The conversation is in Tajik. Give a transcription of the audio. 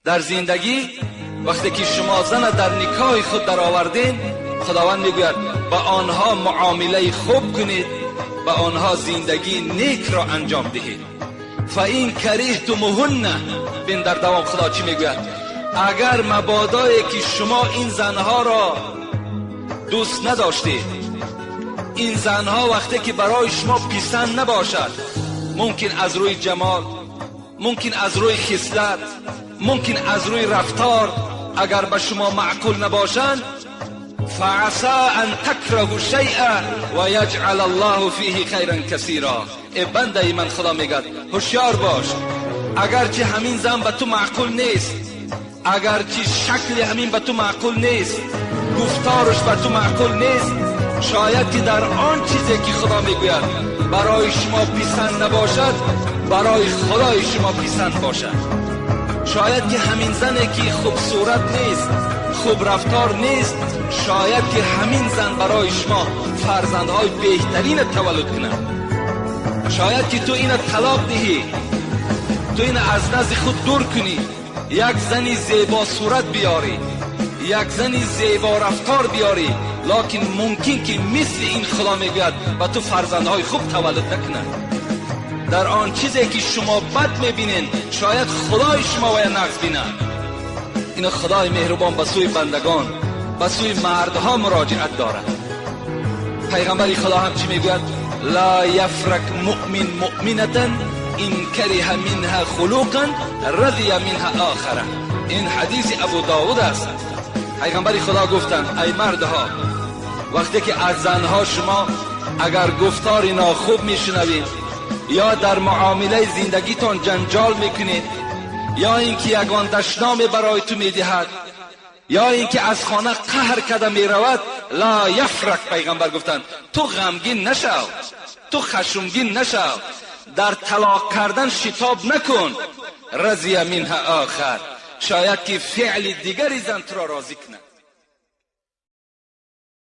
Дар зиндагӣ вақте ки шумо зана дар никоҳи худ даровардед, Худованд мегӯяд ба онҳо муомилаи хуб кунед, ба онҳо зиндагии нек ро анҷом диҳед. فَإِنْ كَرِهْتُمُوهُنَّ, бин дар давом Худо чӣ мегӯяд? Агар мабодое ки шумо ин занҳоро дӯст надоштед, ин занҳо вақте ки барои шумо писанд набошад, мумкин аз рӯи ҷамол, мумкин аз рӯи хислат, мумкин аз рӯи рафтор, агар ба шумо маъқул набошанд, فعسى أن تكرهوا شيئا ويجعل الله فيه خيرا كثيرا. Э бандаи ман, Худо мегӯяд, ҳушёр бош, агарчи ҳамин зан ба ту маъқул нест, агарчи шакли ҳамин ба ту маъқул нест, гуфтораш ба ту маъқул нест, шояд ки дар он чизе ки Худо мегӯяд барои шумо писанд набошад, барои Худои шумо писанд бошад. Шояд ки ҳамин зане ки хубсурат нест, хуб рафтор нест, шояд ки ҳамин зан барои шумо фарзандҳои беҳтарина таваллуд кунад. Шояд ки ту ина талоқ диҳӣ, ту ина аз назди худ дур кунӣ, як зани зебо сурат биёрӣ, як зани зебо рафтор биёрӣ, локин мумкин ки мисли ин Худо мегӯяд ба ту фарзандҳои хуб таваллуд накунад. Дар он чизе ки шумо бад мебинед, шояд Худои шумо вая нағз бинад. Ина Худои меҳрубон ба сӯи бандагон, ба сӯи мардҳо муроҷиат дорад. Пайғамбари Худо ҳам чӣ мегӯяд? لا يفرك مؤمن مؤمنة إن كره منها خلقا رضي منها آخر. Ин ҳадиси Абу Довуд аст. Пайғамбари Худо гуфтанд: ай мардҳо, вақте ки аз занҳо шумо агар гуфтори нохуб мешунавед ё дар муомилаи зиндагитон ҷанҷол мекунед, ё ин ки ягон дашноме барои ту медиҳад, ё ин ки аз хона қаҳр карда меравад, لا يفرك, пайғамбар гуфтанд, ту ғамгин нашав, ту хашмгин нашав, дар талоқ кардан шитоб накун. رضي منها آخر, шояд ки феъли дигари зан туро розӣ кунад.